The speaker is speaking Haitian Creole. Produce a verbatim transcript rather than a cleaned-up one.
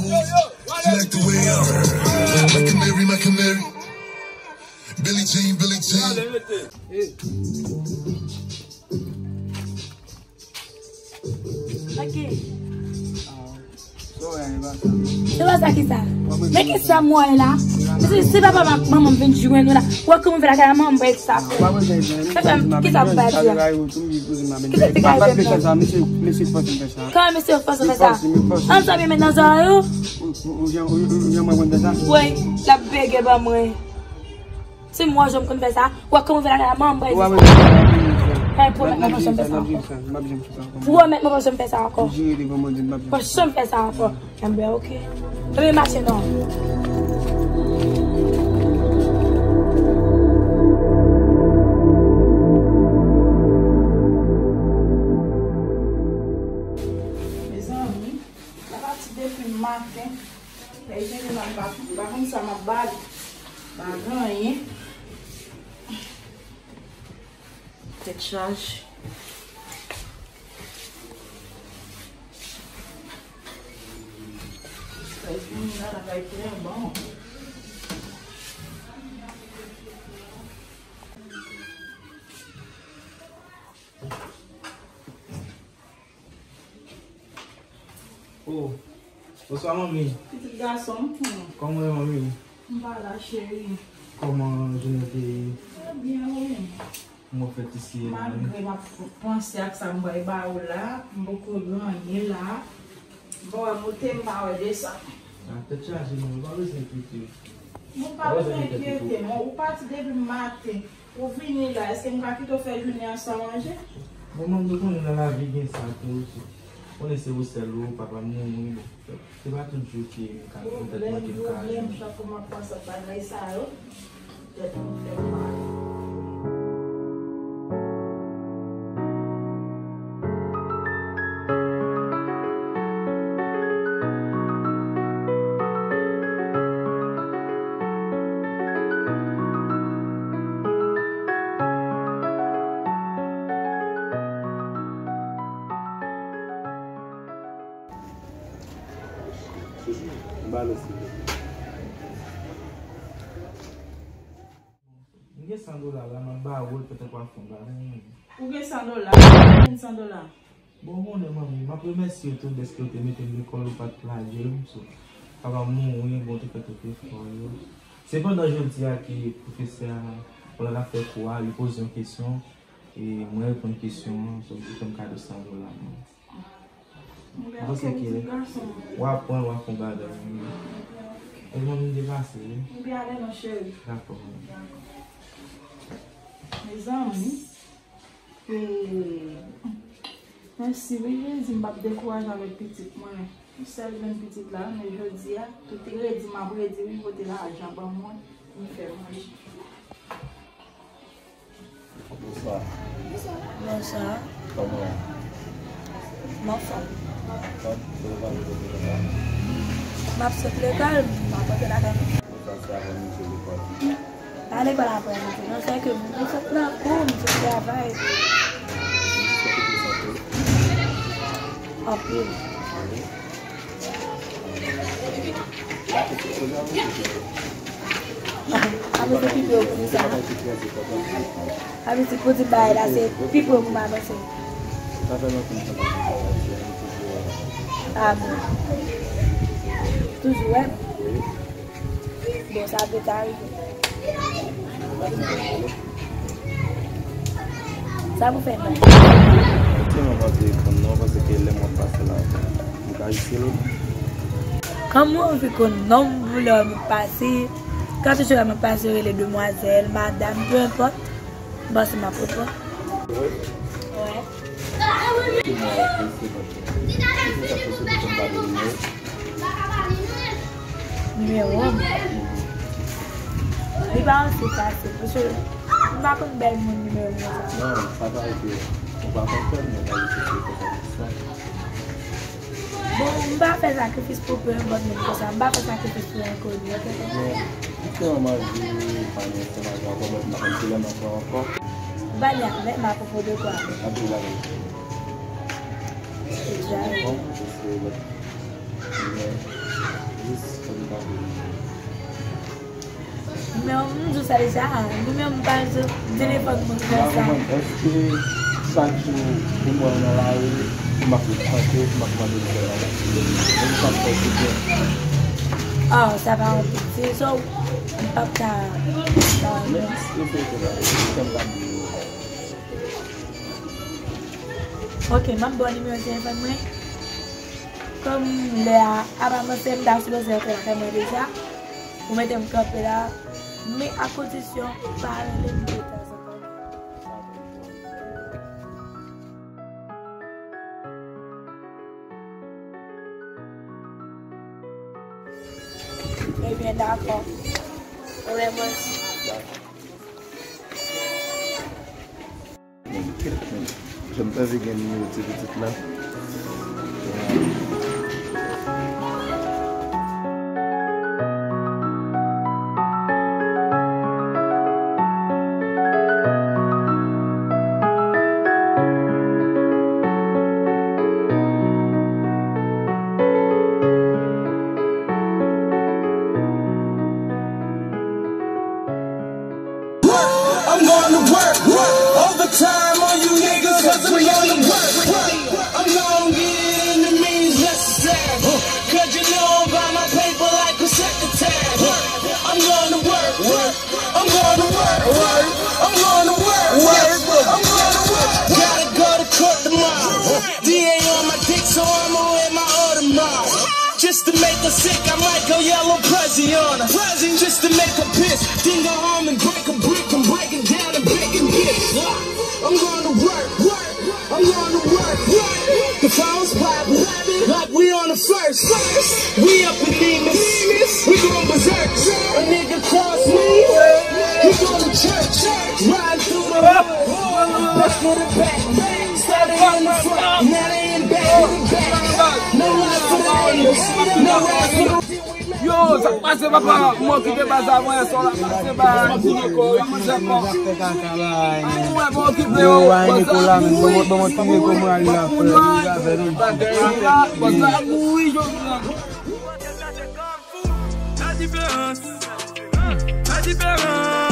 She like the way I'm like a Mary, like a Mary. Billie Jean, Billie Jean. Ok. Se pa sa ki sa. Men ki sa m wè la. Se, se papa m ak manman m vin jwenn nou la. Wè kòman m vin lakay la, manman m bay sa. Sa fè m, ki sa m bay di a? Ki sa ki ka rive m nan? Kòman mesye yo fòse fè sa? An sa byen met nan zò yo. Wi, l ap bege ban mwen. Si m wè jan m konn fè sa, wè kòman m fè lakay la, manman m bay di sa. Pa gen pwoblèm, mwen pa janm fè sa ankò. Pwomèt mwen pa janm fè sa ankò. Pa janm fè sa ankò. Enben, ok. Enben, mache non. Mezanmi, la pati depi maten. Lè Jene m ap bat, m pa konn sa m ap bat. Pa gen anyen. Tèt chaje. Lè Jene la, la bay trè bon. Oh, bonswa, manmi. Pitit gason m. Kòman w ye, manmi? M pa la, cheri. Kòman jounen te ye? Trè byen, wi. Kòman w fè ti siye la, wi? Malgre m ap panse ak sa m pral ba ou la, m poko gen anyen la. M pa wè moute, m pa wè desann. Ah, tèt chaje, manmi, ou pa bezwen enkyete w. Ou pa bezwen enkyete, ou pati depi maten. Ou vini la, èske m ka kite w fè jounen an san manje? Bon, manmi, ou konnen nan lavi gen sa tou, ou konnen se ou sèl ou, papa m mouri, bon, se pa tout jou ke m ka gen tèt mwen ke m ka jwenn. Pwoblèm, pwoblèm, chak fwa m ap panse ak bagay sa yo, tèt mwen fè m mal. M gen san dola la, m ap ba ou l, petèt w ap fè yon bagay. Ou gen san dola? Ou gen san dola? Bon, ou konnen, manmi, m ap remèsye w tou dèske w te mete m lekòl, ou pa t lage m, so, papa m mouri, bon, w te fè tout efò yo. Se pandan jodi a ke pwofesè a, pandan l ap fè kou a, li poze yon kesyon, e mwen reponn kesyon an, so, li fè m kado san dola, manmi. M panse ke w ap pran l, w ap fè yon bagay, manmi. E manmi, m depase, wi. Ebyen, ale non, cheri. Dakò, manmi. Mezanmi, mèsi wi Jezi, m p ap dekouraje avèk pitit mwen. M sèl jwenn pitit la, men jodi a, tout redi m ap redi, wi, pote lajan ban mwen, m fè manje. Bonswa. Bonswa. Kòman w ye? M anfòm. Anfòm? Kote w prale kote konsa? M ap sot lekòl, m ap antre lakay mwen. Bonswa, se apre midi lekòl. Pa lekòl apre midi, non, se ke m sot nan kou, m sot travay. Anpil. Apre se pipi yo pou di sa. Apre se pou di bagay la, se pipi yo pou m avanse. Ah bon. Toujou wè. Bon, sa vle ta rive. Sa pou fè mal. Sèlman pa te konn non, paske lè m ap pase la, m ka jis rele w. Kòman w anvi konn non m pou lè m ap pase? Kan toujou lè m ap pase, rele demwazèl, madanm, peu importe. Bon, se m ap reponn. Wi. Wi. Nimewo m. Li pa osi fasil, paske m pa konn bèl moun nimewo m konsa. Non, sa pa vle di ou pa konn fè l, men pa vle di se konsa ki sa. Bon, m pa fè sakrifis pou peu importe moun konsa. M pa fè sakrifis pou enkoni, oke? Men, m te anvi pale ansanm avè w, men m pa konn kilè m ap wè w ankò. Ou pale avè m apwopo de kwa? Anpil avè w. Deja. Bon, se lòt. Men, Jis fè m pa vle. Men m di w sa deja, nou menm m pa jwenn telefòn mwen fè sa. Èske chak jou ou wè m nan lari, m ap ret chante, m ap mande l fè bagay? Èske sa fè w byen? Oh, sa pa yon piti, so, m p ap ka, ka. Men jis eseye fè bagay, fè m pa bliye w. Ok, m ap ba w nimewo telefòn mwen. Kòm lè a ap avanse, m ta sipoze antre lakay mwen deja. Ou mete m kanpe la, men a kondisyon ou pa rele m detanzantan. Ebyen, dakò. Vrèman. Jan m ta vle gen nimewo ti pitit la. I'm going to work, work overtime on you niggas, cause I'm going to work, work. I'm going to get enemies necessary, cause you know I'm by my paper like a secretary. I'm going to work, work. I'm going to work, work. I'm going to work, work. I'm going to work. Gotta go to court tomorrow. D A on my dick, so I'ma wear my Audemars. Just to make her sick, I might go yellow Prezi on her. Just to make her piss, then go home and break a brick. I'm breaking down and breaking bricks. I'm going to work, work. I'm going to work, work. The phones popping, popping like we on the first, first. We up in demons, we going berserk. A nigga cross me, he going to church. Riding through the hood, back to the back. Started in the front, now they in back to the back. No ride for the haters, no ride for the Yo, sa k pase papa? M okipe baz la, mwen sò la pase ba ti nèg yo, mwen sè kò. Mwen pa okipe yo, baz la mouri. Baz la mouri jodi a. La diferans. La diferans.